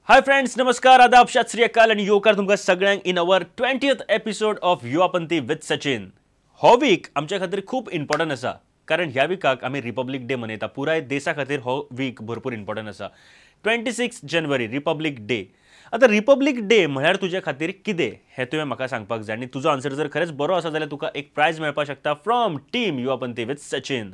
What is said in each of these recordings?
Hi friends, नमस्कार, आदाब, सत श्री अकाल आनी येवकार तुमकां सगळ्यांक in our 20th episode of Yuvapanti with Sachin. हो वीक आमच्या खातीर खूब इम्पॉर्टंट आसा, कारण ह्या विकाक आमी रिपब्लीक डे मनयता. पुराय देशा खातीर हो वीक भरपूर इम्पॉर्टंट आसा. 26 जानेवारी रिपब्लीक डे. आतां रिपब्लीक डे म्हळ्यार तुज्या खातीर कितें हें तुवें म्हाका सांगपाक जाय आनी तुजो आन्सर जर खरेंच बरो आसा जाल्यार तुका एक प्रायज मेळपाक शकता from team Yuvapanti with Sachin.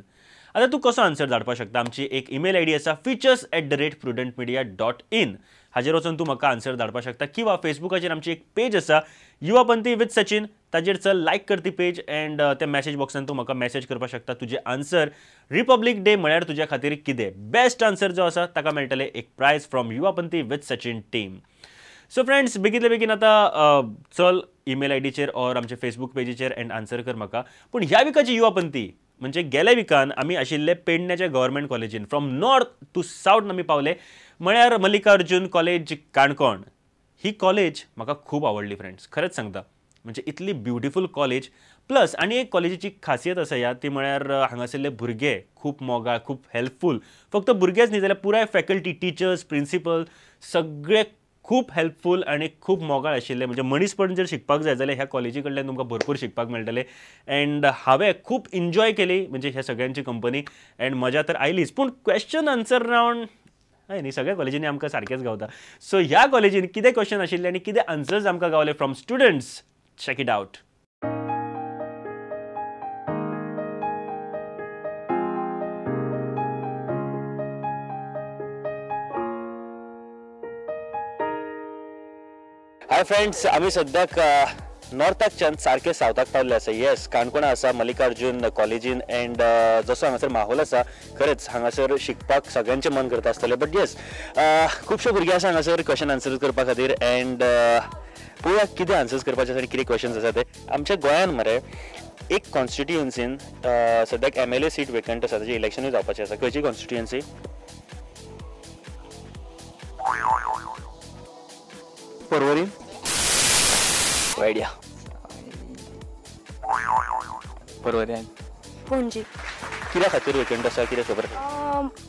आतां तूं कसो आन्सर धाडपाक शकता? आमची एक ईमेल I D आसा features@prudentmedia.in. हाजेर वचून तूं म्हाका आन्सर धाडपाक शकता किंवा फेसबुकाचेर आमची एक पेज आसा युवापंथी विथ सचिन, ताजेर चल लायक कर ती पेज एंड त्या मॅसेज बॉक्सान तूं म्हाका मॅसेज करपाक शकता तुजें आन्सर रिपब्लीक डे म्हळ्यार तुज्या खातीर कितें. बेस्ट आन्सर जो आसा ताका मेळटलें एक prize from Yuvapanti with Sachin team. So friends, बेगीतले बेगीन आतां चल ईमेल I डीचेर ऑर आमचे फेसबूक पेजीचेर एंड आन्सर कर म्हाका. पूण ह्या विकाची युवापंथी म्हणजे गेल्या विकान आमी आशिल्ले पेडण्याच्या गव्हर्मेंट कॉलेजीन, फ्रॉम नॉर्थ टू सावथ आमी पावले म्हळ्यार मल्लिकार्जुन कॉलेज काणकोण. ही कॉलेज म्हाका खूब आवडली फ्रेंड्स, खरेंच सांगता, म्हणजे इतली ब्युटिफूल कॉलेज. प्लस आनी एक कॉलेजीची खासियत आसा ह्या, ती म्हळ्यार हांगासरले भुरगे खूब मोगाळ, खूब हेल्पफूल. फक्त भुरगेच न्ही जाल्यार पुराय फॅकल्टी, टिचर्स, प्रिंसिपल सगळे खूब हेल्पफूल आनी खूब मोगाळ आशिल्ले. म्हणजे मनीसपण जर शिकपाक जाय जाल्यार ह्या कॉलेजी कडल्यान तुमकां भरपूर शिकपाक मेळटलें. एंड हांवें खूब एन्जॉय केली म्हणजे ह्या सगळ्यांची कंपनी एंड मजा तर आयलीच. पूण क्वेश्चन आन्सर रावंड हय न्ही सगळ्या कॉलेजींनी आमकां सारकेंच गावता. सो ह्या कॉलेजीन कितें क्वेश्चन आशिल्ले आनी कितें आन्सर्स आमकां Gawale from students, check it out. Hi friends, आमी सद्याक नॉर्थाकच्यान सारके सावथाक पावल्ले आसा. येस, काणकोणा आसा मल्लिकार्जुन कॉलेजीन एंड जसो हांगासर माहोल आसा खरेंच हांगासर शिकपाक सगळ्यांचें मन करता आसतलें. बट येस, खुबशे भुरगे आसा हांगासर क्वेश्चन आन्सर करपा खातीर एंड पळोवया कितें आन्सर्स करपाचे आसा आनी कितें क्वेश्चन्स आसा ते. आमच्या गोंयान मरे एक कॉन्स्टिट्युएन्सीन सद्याक MLA seat vacant आसा, ताजें इलेक्शनूय जावपाचें आसा. खंयची कॉन्स्टिट्युएन्सी? पर्वरी. आयडिया. पर्वरी. पणजी. कित्या खातीर वेकंट आसा, कितें खबर?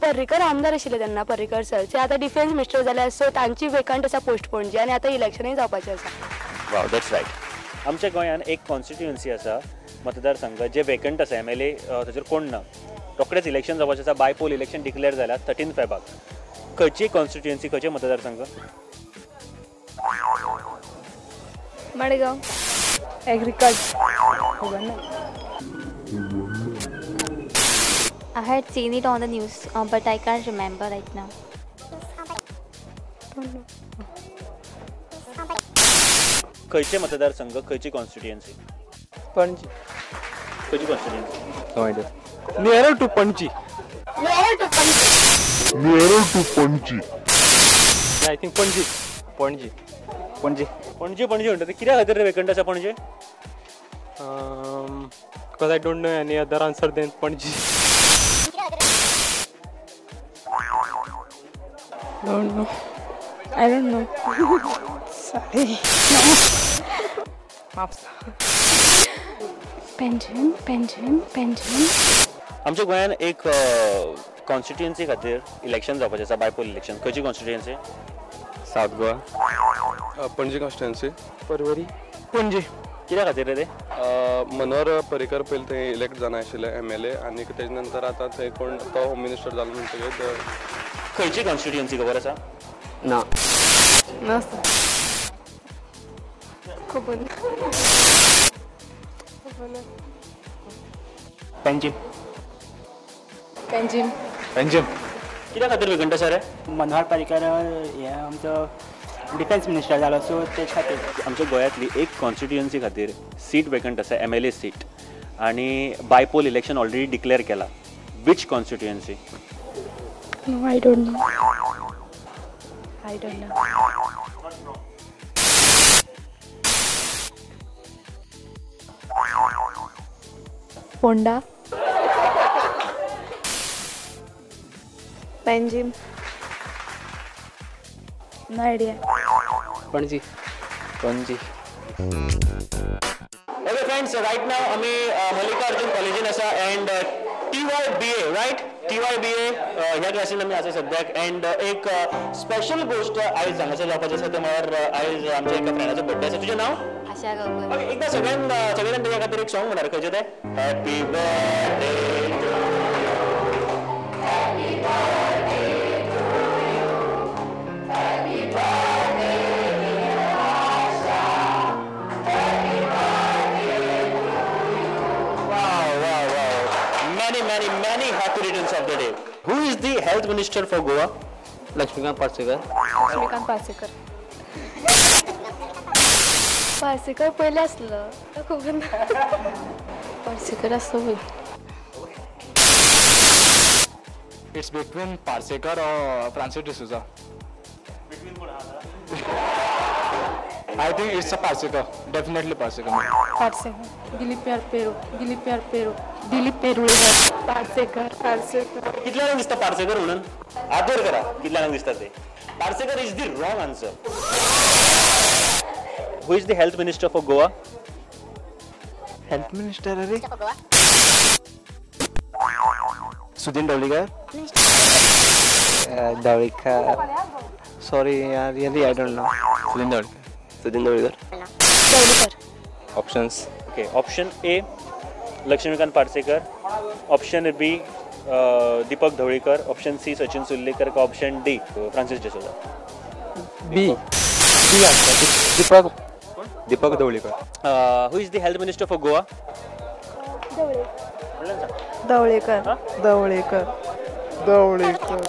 पर्रीकर आमदार आशिल्ले तेन्ना, पर्रीकर सर, ते आतां डिफेन्स मिनिस्टर जाले, सो तांची वेकंट आसा पोस्ट पणजी आनी आतां इलेक्शनूय जावपाचें आसा. वाव, that's right. आमच्या गोंयान एक कॉन्स्टिट्युएन्सी आसा, मतदारसंघ जे वेकंट आसा, MLA ताचेर कोण ना, रोखडेच इलेक्शन जावपाचें आसा. बायपोल इलेक्शन डिक्लेअर जाला 13 फेबाक. खंयची कॉन्स्टिट्युएन्सी, खंयचे मतदारसंघ? Madgaon. Agriculture. I had seen it on the news, but I can't remember right now. खंयचे मतदारसंघ, खंयची कॉन्स्टिट्युएन्सी? पणजी. खंयची constituency? No idea. Nearer to Panaji. Nearer to Panaji. Nearer to Panaji. I think Panaji. Panaji. Panaji. Panaji Panaji म्हणटा ते कित्या खातीर vacant आसा Panaji? Because I don't know any other answer than Panaji. Don't know. I don't know. Sorry. No. Panjim, Panjim, Panjim. आमच्या गोंयान एक constituency खातीर election जावपाचें आसा, बायपोल इलेक्शन. खंयची constituency? South Goa. Panaji constituency. Porvorim. Panaji. कित्या खातीर रे ते? मनोहर पर्रीकर पयलीं थंय इलेक्ट जाना आशिल्ले MLA आनी तेजे नंतर आतां थंय कोण तो होम मिनिस्टर जालो म्हणटकीर. खंयची कॉन्स्टिट्युएन्सी खबर आसा? ना. ना सर, खबर ना. खबर ना. पंजिम. पंजिम. पंजिम. कित्या खातीर वेकंट आसा रे? मनोहर पर्रीकर हे आमचो डिफेन्स मिनिस्टर जालो, सो तेज खातीर. आमच्या गोंयांतली एक कॉन्स्टिट्युएन्सी खातीर सीट वेकंट आसा, MLA seat, आनी बायपोल इलेक्शन ऑलरेडी डिक्लेअर केला. Which constituency? No, I don't know. I don't know. Ponda. Panjim. No idea. Panaji. Panaji. Okay friends, right now आमी मल्लिकार्जुन कॉलेजीन आसा एंड TYBA, right? TYBA ह्या क्लासीन आमी आसा सद्याक. अँड एक स्पेशल गोश्ट आयज हांगासर जावपाची आसा, ते म्हळ्यार आयज आमच्या एका फ्रेंडाचो बर्थडे आसा. तुजें नांव? आशा गांवकर. ओके, एकदां सगळ्यान तुज्या खातीर एक सॉंग म्हणणार, खंयचें तें? Happy birthday to you, happy birthday to you, happy birthday Asha, happy birthday to you. Wow wow wow, many many many happy returns of the day. Who is the health minister for Goa? Laxmikant Parsekar. Laxmikant Parsekar. Parsekar पयले आसलो, खबर ना. पार्सेकर आसलो पळय. It's between Parsekar or Francis D'Souza. Between कोण आहा? I think it's a Parsekar, definitely Parsekar. Parsekar. Dilip Peru, Dilip Peru, Dilip Perulekar. Parsekar, Parsekar. कितल्या जाणांक दिसता पार्सेकर म्हणून? आदर करा, कितल्या जाणांक दिसता ते? Parsekar is the wrong answer. Who is the health minister for Goa? Health minister अरे सुदिन ढवळीकर. ढवळीकर, सॉरी यार, really I don't know. Sudin Dhavalikar. Sudin Dhavalikar. Dhavalikar. Options. Okay, option A Laxmikant Parsekar, option B Deepak Dhavalikar, option C Sachin Surlekar, का option D Francis D'Souza. B B answer Deepak, Deepak Dhavalikar. Who is the health minister for Goa? Dhavalikar. Dhavalikar. Dhavalikar. Dhavalikar.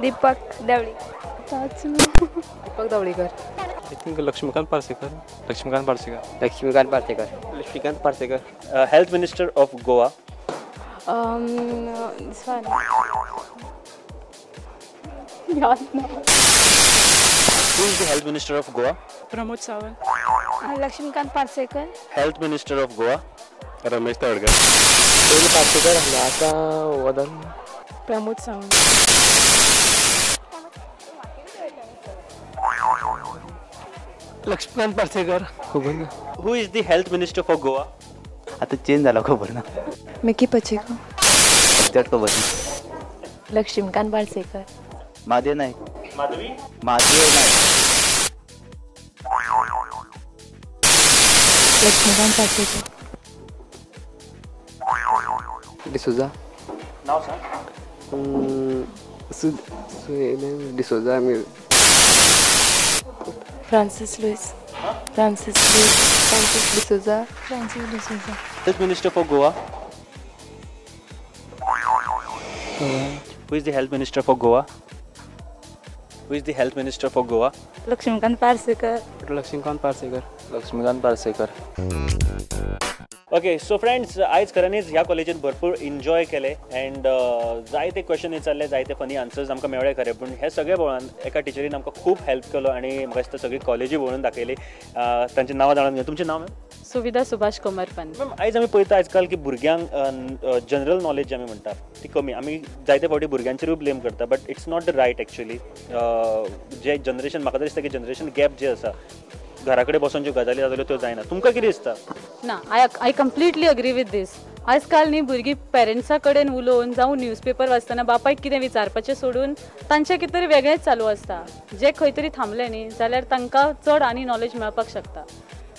Deepak Dhavalikar. Deepak Dhavalikar. I think Laxmikant Parsekar. Laxmikant Parsekar. Laxmikant Parsekar. Laxmikant Parsekar. Health minister of Goa? This one. याद ना. Who is the health minister of Goa? Pramod Sawant. Laxmikant Parsekar. Health minister of Goa? Ramesh Tawadkar. पयलीं पार्सेकर आसलो, आतां वदन Pramod Sawant. Laxmikant Parsekar. खबर ना. Who is the health minister for Goa? आतां change जाला खबर ना. मिकी पचेको. एक्झॅक्ट खबर ना. लक्ष्मीकांत पार्सेकर. महादेव नाईक. माधवी, महादेव नाईक. लक्ष्मीकांत पार्सेकर. डिसोजा. नाव सांग. D'Souza. Francis Luis. Francis Luis. Francis D'Souza. Francis D'Souza. Health minister for Goa? Who is the health minister for Goa? Who is the health minister for Goa? Laxmikant Parsekar. Laxmikant Parsekar. Laxmikant Parsekar. Okay, so friends, आयज खऱ्यांनीच ह्या कॉलेजीन भरपूर enjoy केले and जायते question विचारले, जायते funny answers आमकां मेळ्ळे खरें, पूण हे सगळे पळोवन एका टिचरीन आमकां खूब हेल्प केलो आनी म्हाका दिसता सगळी कॉलेजी भोंवून दाखयली. तांचें नांव जाणून घेवया. तुमचें नांव मॅम? सुविधा सुभाष कोमरपंत. मॅम, आयज आमी पळयता आजकाल की भुरग्यांक जनरल नॉलेज जी आमी म्हणटा ती कमी. आमी जायते फावटी भुरग्यांचेरूय ब्लेम करता, but it's not the right actually. J generation, म्हाका दिसता की जनरेशन गॅप जे आसा, घरा कडेन बसून ज्यो गजाली जातल्यो त्यो जायना. तुमकां कितें दिसता? ना, I completely agree with this. आजकाल न्ही भुरगीं पेरंट्सा कडेन उलोवन जावं न्यूजपेपर वाचतना बापायक कितें विचारपाचें सोडून तांचें कितें तरी वेगळेंच चालू आसता. जें खंय तरी थांबलें न्ही जाल्यार तांकां चड आनी नॉलेज मेळपाक शकता.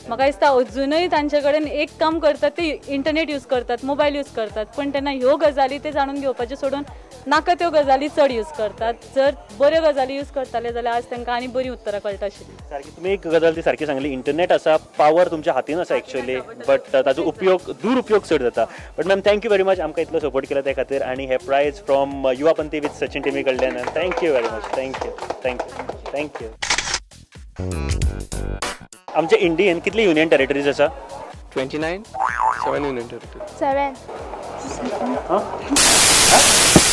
म्हाका दिसता अजुनूय तांचे कडेन एक काम करतात, ते इंटरनेट यूज करतात, मोबायल यूज करतात, पण तेन्ना ह्यो गजाली ते जाणून घेवपाच्यो सोडून नाका त्यो गजाली चड यूज करतात. जर बऱ्यो गजाली यूज करताले जाल्यार आज तांकां आनी बरीं उत्तरां कळटा आशिल्लीं. सारकी तुमी एक गजाल ती सारकी सांगली, इंटरनेट आसा, पावर तुमच्या हातीन आसा एक्चुअली, बट ताजो उपयोग दुरुपयोग चड जाता. But ma'am thank you very much, आमकां इतलो सपोर्ट केला त्या खातीर आनी हे prize from Yuva Panthi with Sachin टिमी कडल्यान. Thank you very much. Thank you, thank you, thank you. आमच्या इंडियन कितली युनियन टेरिटरीज आसा? 29. 7 union territory. 7.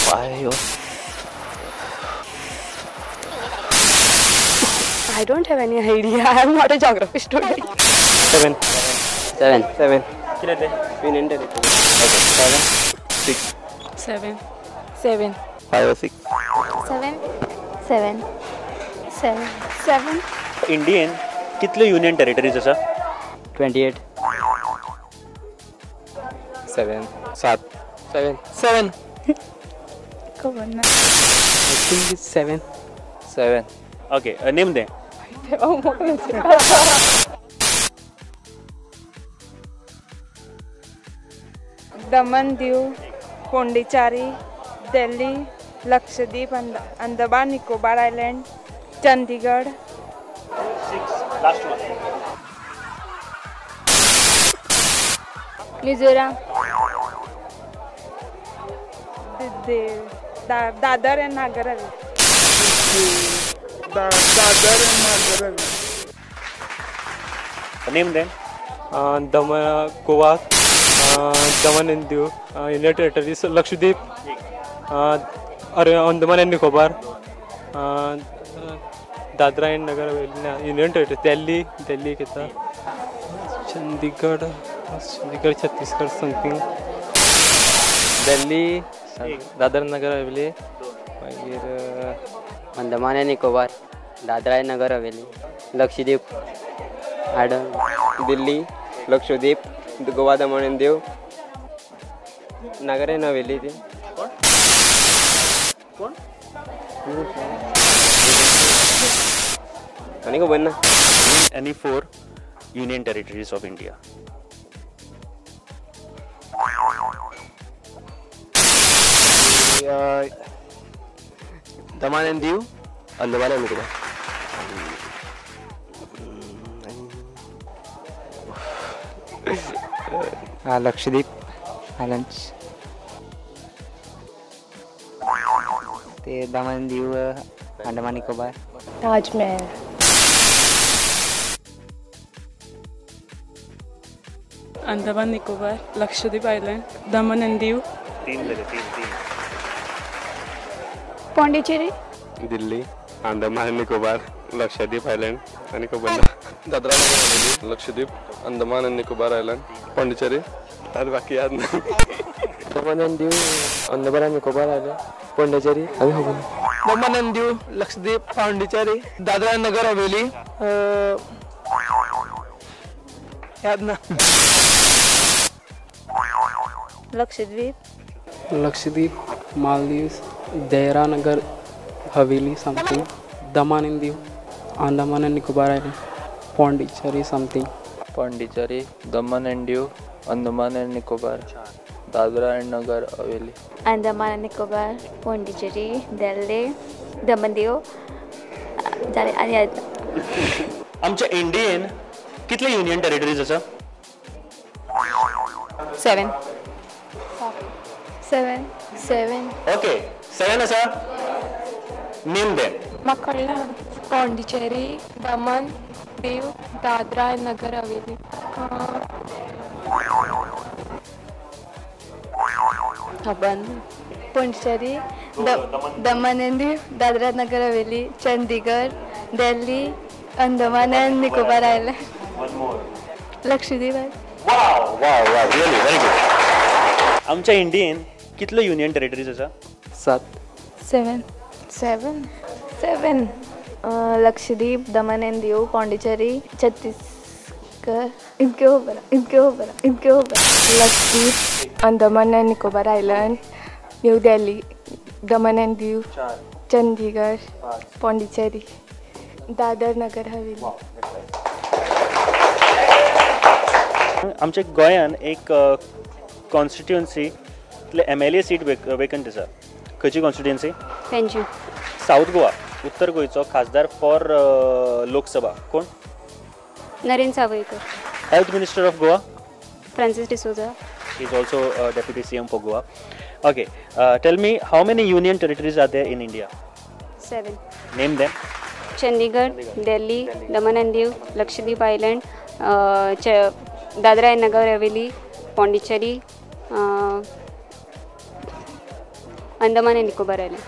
5. I don't have any idea. I am not a geography student. 7. 7. 7. कितें तें? Union territory. Okay. 7. 6. 7. 7. 5 or 6. 7. 7. 7. 7. Indian कितल्यो union territories आसा? 28. 7. 7. 7. 7. खबर ना. I think it's 7. 7. Okay, name them. Daman Diu, Pondicherry, Delhi, Lakshadweep, Andaman Nicobar Island, Chandigarh. 6. Last one. Mizoram. Dadar and Nagar Haveli. Dadar and Nagar Haveli. Name them. Daman, Goa, Daman and Diu, Union Territories, Lakshadweep, Andaman and Nicobar, Dadra and Nagar Haveli, Union Territories, Delhi, Delhi कितना, Chandigarh, Chandigarh, Chhattisgarh something, Delhi, Dadra Nagar Haveli, मागीर Andaman and Nicobar, Dadra and Nagar Haveli, Lakshadweep, Delhi, Lakshadweep, Goa, Daman and Diu, Nagar and Haveli. कोण? आनी खबर ना. Any 4 union territories of India. Daman and Diu, Andaman and Nicobar. Lakshadweep Islands. Daman Diu, Andaman Nicobar. Taj Mahal. Andaman Nicobar, Lakshadweep Island, Daman and Diu. 3 जाले, 3. Pondicherry. Delhi, Andaman and Nicobar, Lakshadweep Island आनी खबर ना. Dadra Nagar Haveli, Lakshadweep, Andaman and Nicobar Island, Pondicherry. आनी बाकी याद ना. Daman and Diu, Andaman and Nicobar Island, Pondicherry. आनी खबर ना. Daman and Diu, Lakshadweep, Pondicherry, Dadra and Nagar Haveli. याद ना. Lakshadweep. Lakshadweep, Maldives, Dadra Nagar Haveli something, Daman and Diu, Andaman and Nicobar Island, Pondicherry something. Pondicherry, Daman and Diu, Andaman and Nicobar, Dadra and Nagar Haveli. Andaman and Nicobar, Pondicherry, Delhi, Daman Diu. जालें आनी याद. आमच्या इंडियेन कितले union territories आसा? 7. 7. 7. Okay, 7 आसा. Name them. म्हाका कळ्ळा. Pondicherry, Daman, Diu, Dadra and Nagar Haveli. खबर ना. Pondicherry, Daman and Diu, Dadra Nagar Haveli, Chandigarh, Delhi, Andaman and Nicobar Island. One more. Lakshadweep. Wow, wow, wow, really very good. आमच्या इंडियेन कितले union territories आसा? 7. 7. 7. 7. Lakshadweep, Daman and Diu, Pondicherry, Chhattisgarh. इतके खबर, इतके खबर, इतके खबर. Lakshadweep, Andaman and Nicobar Island, New Delhi, Daman and Diu, Chandigarh, Pondicherry, Dadar Nagar Haveli. आमच्या गोंयान एक कॉन्स्टिट्युएन्सीतले MLA seat vacant आसा. खंयची कॉन्स्टिट्युएन्सी? पेंजीम. सावथ गोवा, उत्तर गोंयचो खासदार फॉर लोकसभा कोण? Narendra Sawaikar. Health minister of Goa? Francis D'Souza. He is also deputy CM for Goa. Okay, tell me how many union territories are there in India? 7. Name them. Chandigarh, Delhi, Daman and Diu, Lakshadweep Island, Dadra and Nagar Haveli, Pondicherry, Andaman and Nicobar Island.